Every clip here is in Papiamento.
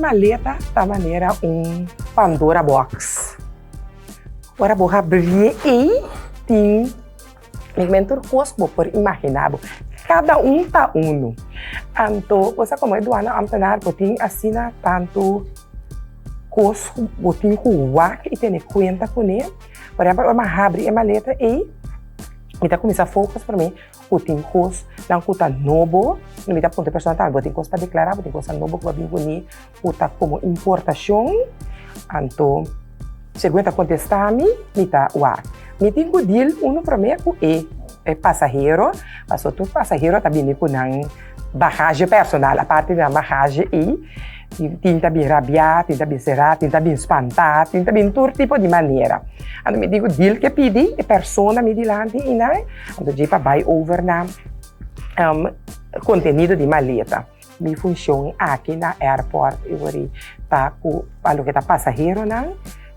maleta ta manera un Pandora box. Ora bo habrie ei tin men tur kos ku bo por imaginá bo. Kada un ta unu. Anto bo sa komo e duana ambtenaar bo tin asina tantu kos ku bo tin ku wak i tene kuenta kuné. Por ehèmpel ora mi a habri e maleta ei mi ta kuminsá focus promé ku tin kos nan ku ta nobo. Mi ta puntra e persona tambe bo tin kos pa deklará, bo tin kosnan nobo ku bo a bin kuné ku ta komo importashon? Anto segun e ta kontestá mi, mi ta wak. Mi tin ku deal unu promé ku e pasahero, pasobra tur pasahero ta bini ku nan bagahe personal, aparte di nan bagahe ei, tin ta bin rabiá, tin ta bin será, tin ta bin spantá, tin ta bin tur tipo di manera. Anto mi tin ku deal ku e pidi e persona mi dilanti i nan, anto djei pa bai over na kontenido di maleta. Mi funshon aki na airport e wor ta ku pa loke ta pasaheronan,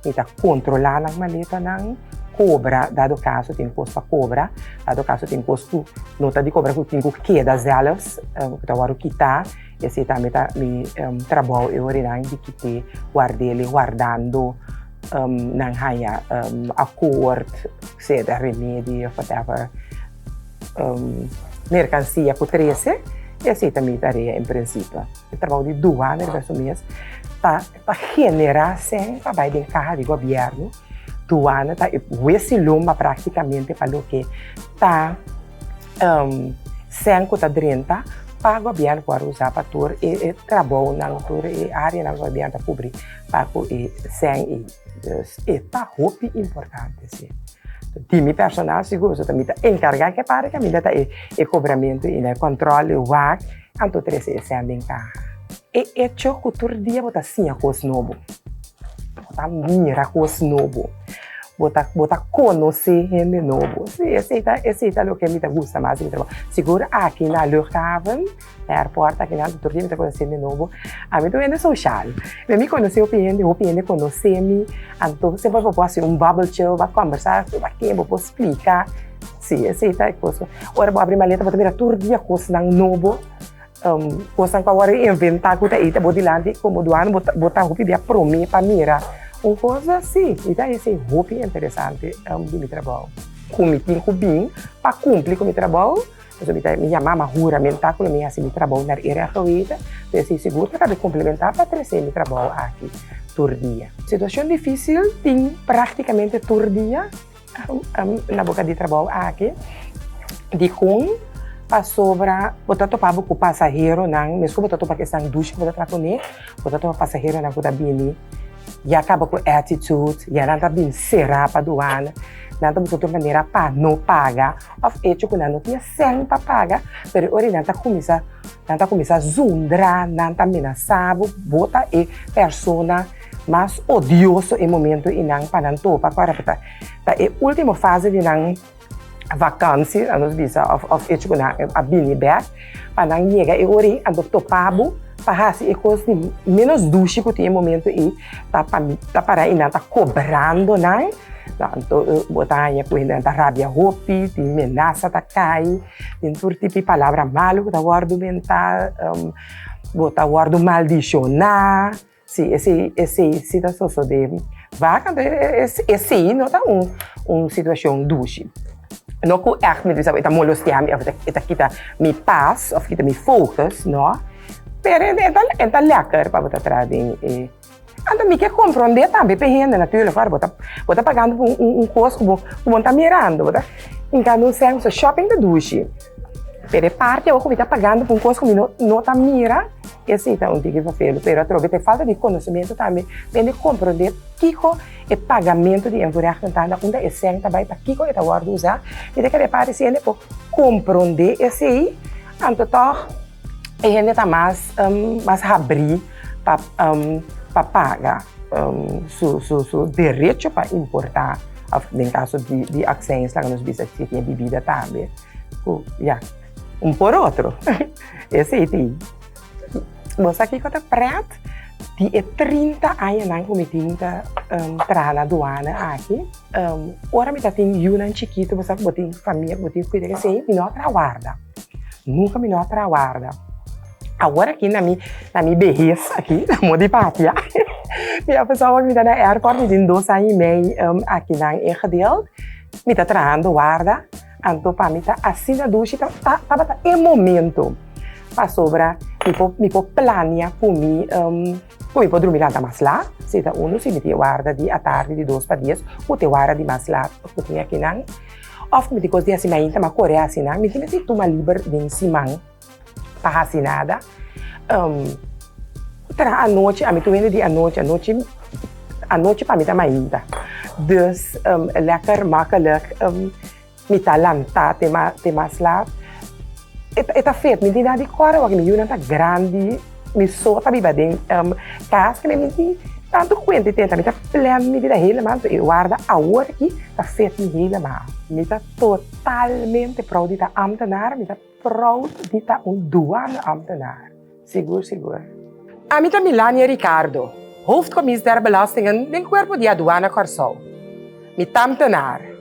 mi ta kontrolá nan maletanan, kobra dado kaso tin kos pa kobra, dado kaso tin kos ku no ta di kobra ku tin ku keda zèlfs ku ta wòrdu kitá, esei tambe ta mi trabou e worinan di kit'é ward'é wardando nan haña akord sea ta remedi òf whatever. Merkansia ku trese, i así ta mi tarea en prinsipio. E trabou di duana riba su mes ta pa generá sèn pa bai den kaha di gobièrnu. Duana ta e wesi lomba praktikamente pa loke ta sèn ku ta drenta pa gobièrnu por usa pa tur e trabounan, tur e áreanan ku gobièrnu ta kubri pa ku e sèn ei. Dus e ta hopi importante si. Di mi personal sigur so ta mi ta enkargá ke parti kaminda ta e e kobramentu i na e kòntròl e wak anto trese e sèn den kaha. E echo ku tur dia bo ta siña kos nobo, bo ta mira kos nobo, bo ta bo ta konosé hende nobo. Si esei ta esei ta loke mi ta gusta mas di mi trabou. Sigur aki na luchthaven. Na airport akinan tur dia mi ta konosé hende nobo. Ami ta un hende social. Mi mi konosé hopi hende, hopi hende konosé mi. Anto semper bo por hasi un babbeltje, bo a kòmbersá, bo a ken bo por splika. Sí, esei ta e kos. Ora bo abri maleta bo ta mira tur dia kosnan nobo, kosnan ku a wòrdu inventá ku ta ei ta bo dilanti. Komo duano bo ta bo ta hopi bia promé pa mira un kos así. Mi ta hasi hopi interesante di mi trabou. Ku mi tin ku bin pa kumpli ku mi trabou. Pasobra mi ta mi yama ma huramentá ku lo mi hasi mi trabou na e recht geweten, pero esei sigur ta kabe komplementá pa trese mi trabou aki tur dia. Situashon difísil tin práktikamente tur dia na boka di trabou aki. Dikon? Pasobra bo ta topa bo ku pasaheronan, meskos bo ta topa ku esnan dushi ku bo ta traha kuné, bo ta topa pasaheronan ku ta bini ya kaba ku attitude, ya nan ta bin será pa duana, nan ta buska tur manera pa no paga. Of echo ku nan no tin e sèn pa paga, pero e ora nan ta kuminsá, nan ta kuminsá zundra, nan ta menasá bo, bo ta e persona mas odioso e momento i nan pa nan topa ku a ta ta e último fase di nan vakansi, laga nos bisa, of of echo ku nan a bini bèk, pa nan yega e ora ei anto topa bo pa hasi e kos di ménos dushi ku tin e momento ei ta pa ta para i nan ta kobrando nan. Anto bo ta haña ku hendenan ta rabia hopi, tin menasa ta kai, tin tur tipo di palabra malu ku ta wòrdu mentá, bo ta wòrdu maldishoná. Sí, esei esei sí ta sosodé vak, anto esei no ta un un situashon dushi. No ku ègt mi ta bisa ku e ta molostiá mi òf e ta kita mi pas òf kita mi focus, no, pero e ta e ta lèker pa bo ta traha den e. Anto mi ke komprondé tambe p'e hende natuurlijk ora bo ta bo ta pagando pa un un kos ku bo ku bo no ta mirando bo ta hinkando un sèn so shopping ta dushi pero e parti awor ku mi ta pagando pa un kos ku mi no no ta mira esei ta un tiki vervelend pero atrobe ta e falta di konosementu tambe pa hende komprondé kiko e pagamento di invoerrechten ta na unda e sèn ta bai pa kiko e ta wòrdu usá mi ta kere e parti si hende por komprondé esei anto tòg. E hende ta mas mas habrí pa pa paga su su su derecho pa importá òf den kaso di di aksèns laga nos bisa si tin e bibida tambe ku ya un por otro esei tin. Bo sa kiko ta prèt di e 30 añanan ku mi tin ta traha na duana aki ora mi ta tin yunan chikitu bo sa ku bo tin famia ku bo tin ku kuida esei mi no a traha warda. Nunka mi no a traha warda. Awor aki na mi na mi behes aki, na mo di papia, mi a pensa awor mi ta na airport, mi tin dos aña i mei akinan ingedeeld, mi ta trahando warda, anto pa mi ta asina dushi, ta tabata e momento pasobra mi por mi por plania ku mi ku mi por drumi lanta mas laat, si ta uno si mi tin e warda di atardi di dos pa dies ku ta e warda di mas laat ku tin akinan, òf ku mi tin kos di hasi mainta mi a kore hasi nan, mi tin mester tuma liber den siman. pa hasi nada. Traha anochi, ami tur hende di anochi, anochi anochi pa mi ta mainta. Dus lekker makkelijk mi ta lanta te te mas laat. E ta fet, mi tin nada di kòrda wak mi yunan ta grandi, mi so ta biba den kas, mi tin tantu kuenta i tenta, mi ta plan mi bida helemaal, e warda awor aki ta fet mi helemaal. Mi ta totalmente proud di ta ambtenaar, mi ta. Proud di ta un douane ambtenaar. Sigur sigur. Ami ta Milania Ricardo, hoofdcommies der belastingen den Cuerpo di Aduana Kòrsou. Mi ta ambtenaar.